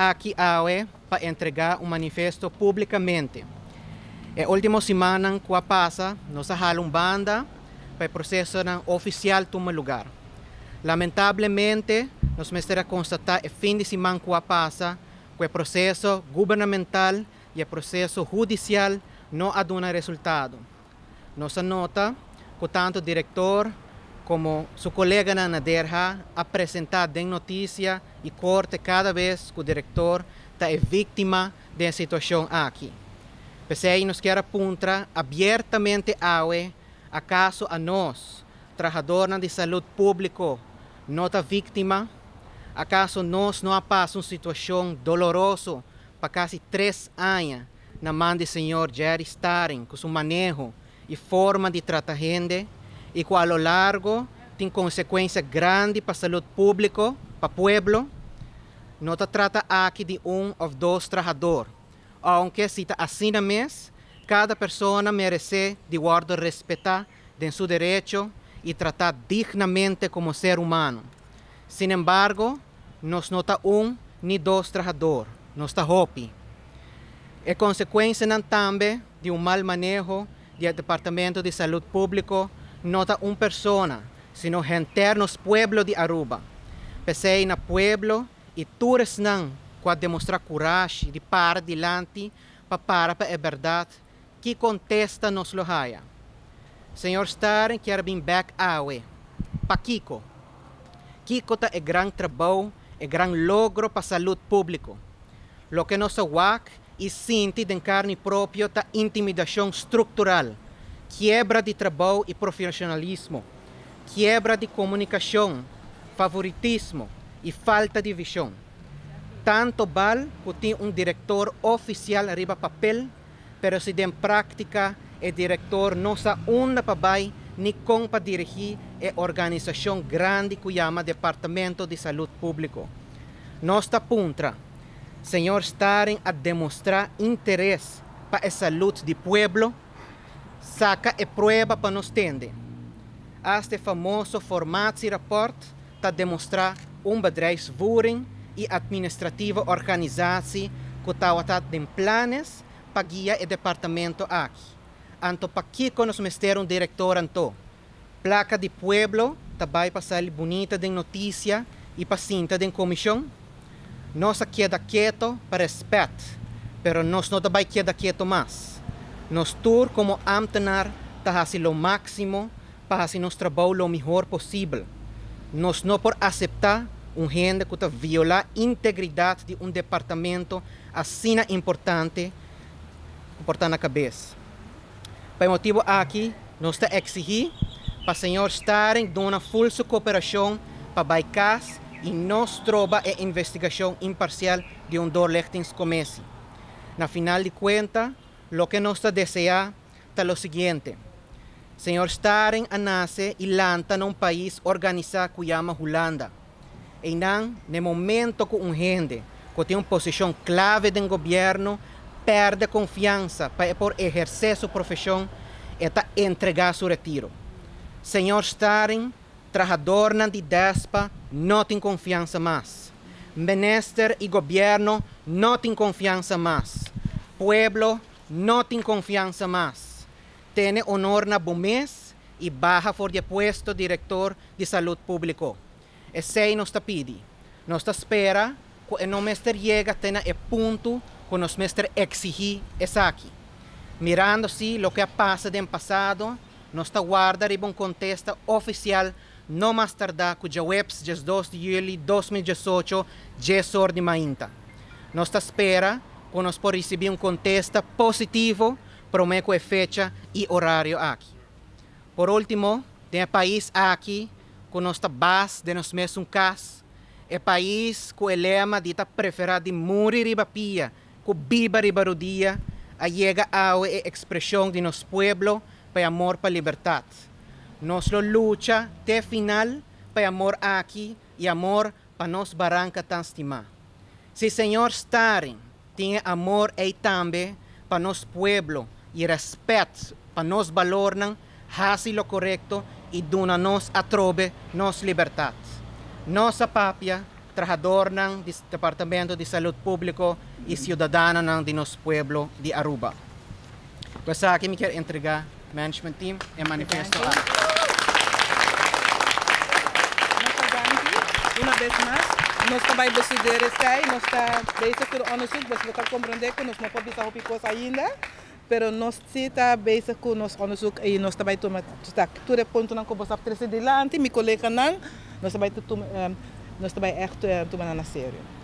Aki awe pa entrega un manifesto publicamente. E ultimo simannan cu a pasa nos a hala un banda pa e procesonan oficial tuma lugar. Lamentablemente nos mester a constata e fin di siman cu a pasa cu e proceso gubernamental y e proceso hudicial no a duna resultado. Nos a nota cu tanto director como su coleganan na DRH a presenta den noticia y corte cada bes cu director ta e victima den e situacion aki. P'esey nos kier a puntra abiertamente awe, acaso anos, trahadornan di salud publico, no ta victima? Acaso nos no a pasa un situacion doloroso pa casi tres aña na man di señor Jerry Staring cu su maneho y forma di trata hende y cu a lo largo tin consecuencia grandi pa salud publico, pa pueblo? No ta trata aki di un of dos trahador, aunke si ta asina mes, cada persona merece di wordo respeta den su derecho y trata dignamente como ser humano. Sinembargo, nos no ta un ni dos trahador, nos ta hopi. E consecuencianan tambe di un mal maneho di e Departamento di Salud Publico no ta un persona, sino henter nos pueblo di Aruba. P'esey na pueblo y tur esnan cu a demostra curashi di para dilanti pa para pa e berdad, ki contesta nos lo haya? Señor Staring kier bin bek awe. Pakico? Kico ta e gran trabou, e gran logro pa salud publico? Loke nos a wak y sinti den carni propio ta intimidacion structural, kiebra di trabou y profesionalismo, kiebra di comunicacion, favoritismo y falta di vision. Tanto bal cu tin un director oficial riba papel, pero si den practica e director no sa unda pa bay ni con pa dirigi e organisacion grandi cu yama Departamento di Salud Publico. Nos ta puntra, Señor Staring a demostra interes pa e salud di pueblo? Saca e prueba pa nos tende. Hasta e famoso formatierapport ta demostra un bedrijfsvoering y administratieve organisatie cu tawata den planes pa guia e departamento aki. Anto pakico nos mester un director anto? Placa di pueblo ta bay pa sali bunita den noticia y pa sinta den comision? Nos a keda keto pa respet, pero nos no ta bay keda keto mas. Nos tur como ambtenaar ta haci lo maximo pa haci nos trabou lo mihor posibel. Nos no por acepta un hende cu ta viola integridad di un departamento asina importante cu por ta na cabes. Pa e motibo aki nos ta exigi pa señor Staring duna full su cooperacion pa bay cas y no stroba e investigacion imparcial di un doorlichtingscommissie. Na final di cuenta loke nos ta desea ta lo siguiente, Señor Staring a nace y lanta na un pais organisa cu yama Hulanda. Eynan, n'e momento cu un hende cu tin un posicion clave den gobierno perde confiansa pa e por eherce su profesion, e ta entrega su retiro. Señor Staring, trahadornan di DESPA no tin confiansa mas. Minister y gobierno no tin confiansa mas. Pueblo no tin confiansa mas. Tene honor na bo mes y baha for di e puesto director di Salud Publico. Esey nos ta pidi. Nos ta spera cu e no mester yega te na e punto cu nos mester exigi esaki. Mirando si loke a pasa den pasado, nos ta warda riba un contesta oficial no mas tarda cu djaweps 12 di juli 2018 10 or di mainta. Nos ta spera cu nos por ricibi un contesta positivo prome cu e fecha y horario aki. Por ultimo, den e pais aki cu nos ta baas den nos mesun cas, e pais cu e lema di ta prefera di muri riba pia cu biba riba rudia, a yega awe e expresion di nos pueblo pa e amor pa libertad. Nos lo lucha te final pa e amor aki y amor pa nos baranca tan stima. Si señor Staring tin e amor ey tambe pa nos pueblo y respet pa nos balornan, haci lo corecto y duna nos atrobe nos libertad. Nos a papia. trahadornan di Departamento di Salud Publico y ciudadanonan di nos pueblo di Aruba. Pues aki mi kier entrega management team e manifesto. Una bes mas, nos ta bay bestudeer esey, nos ta bezig cu onderzoek, dus bo ta comprende cu nos no por bisa hopi cos ainda, pero nos ta bezig cu nos onderzoek y nos ta bay tuma tur e puntonan cu bo a trece dilanti, mi coleganan, nos ta bay echt tuma na serio.